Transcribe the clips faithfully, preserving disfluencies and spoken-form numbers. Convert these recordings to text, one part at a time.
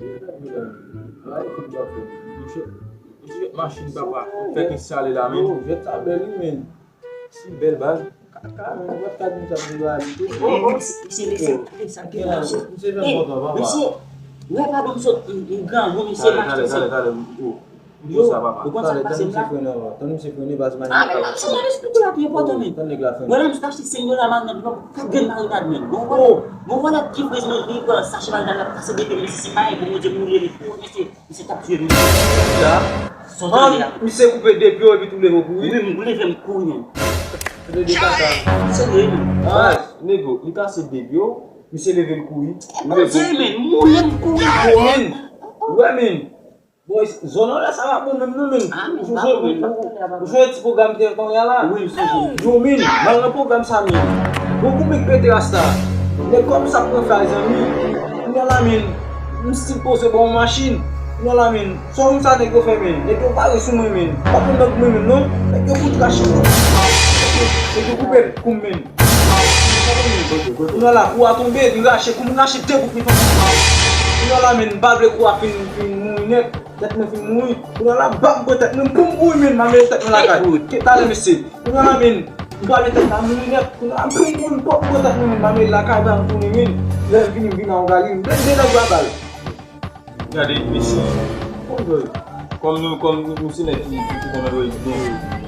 Misye, misye, machin papa, fèk enstale la, men. Yo, jwèt sa bèl, wi, men. Si bèl, baz. Kaka, men, ou pa t ka di m sa pou yo ale tou. Oh, oh, misye, misye, misye, sa ki la, misye. Misye fè m kontan, papa. Misye, wè, pa ban m sot, m, m grangou, misye, m achte sot. Talè, talè, talè, talè, m, oh. Yo, ou konn sa k pase m la? Tann misye frennen, baz, machin nan pral. Ah, men sa, misye, tout la pi enpòtan, men. Tann nèg la frennen. Mwen, menm, si w ta achte senk dola marinad, non, kat grenn marinad, men. Bon, vwala, bon, vwala, ki frèz, men, li pran sachè marinad la, pase depi, men, si se pa yon gwo Bondye, m mouri, li, pou, mesye. Misye t ap tiye m. Sa? Sa w tande a? Misye koupe de pye w epi tou leve w kouri? Wi, m leve m kouri menm. Se de kaka. Serye menm. Baz, nego, li kase de pye w, misye leve l kouri. Li leve l kouri. Serye menm, m mouri m kouri. Ou wè, men. Boy, zòn nan la, sa pa bon menm non, men. Ah, men, ou, pa bon, ou, ou jwe ti pwogram ki te fèt la. Wi, m sonje. Yo, men, m al nan pwogram sa, men. Bon, kou m pete rasta. Nèg kòm sa pran fè zanmi. Kounye a la, men. M still poze ba w yon machin. Kounye a la, men, sa moun sa nèg yo fè, men? Nèg yo vare sou mwen, men. Pa konn nèg mwen, men, non. Nèg yo fout rache kou. Nèg yo koupe kou m, men. Kounye a la, kou a tonbe, li rache kou m, rache de bout li tonbe. Kounye a la, men, m pa vle kou a fin, fin mouri nèt. Tèt mwen fin mouri. Kounye a la, bam, pran tèt mwen, poum, wi, men, m ap mete tèt mwen lakay. Talè, mesye. Kounye a la, men, m prale tèt la mouri nèt. Kounye a la, poum, poum, pòp, pran tèt mwen, men, m ap mete lakay, bam, tounen, men. Lè m vini, m vin a yon gali, m blende nèg la bal. Gade, mesye. Kòm nou, kòm nou se nèg ki, ki, ki konn antre byen.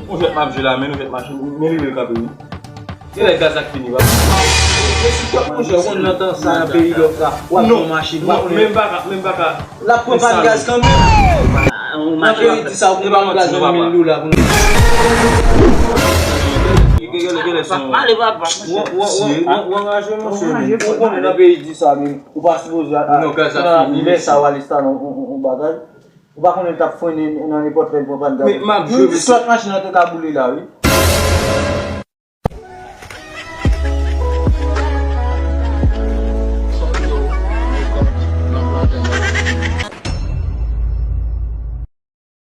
Yon jwèt m ap jwe la, men yon jwèt machin, men li leve kanpe, wi. Gen lè gaz la k fini, pa. Mesye, kòk monchè, ou konn nan tan sa, nan peyi dòk sa, w ap pran machin, w ap pran. Non, men m pa ka, men m pa ka. L ap pran pann gaz kanmenm. Nan peyi di sa, ou pran pann gaz nan mil dola pou nou. Ou anraje, monchè, men. Ou konnen nan peyi di sa, men. Ou pa sipoze a, a, lè sa w al enstale yon, yon, yon, yon bagay. Ou pa konnen l t ap frennen nan nenpòt lè l pran pann gaz. Men m ap jwe, mesye. Yon dis lòt machin nan te ka boule la, wi.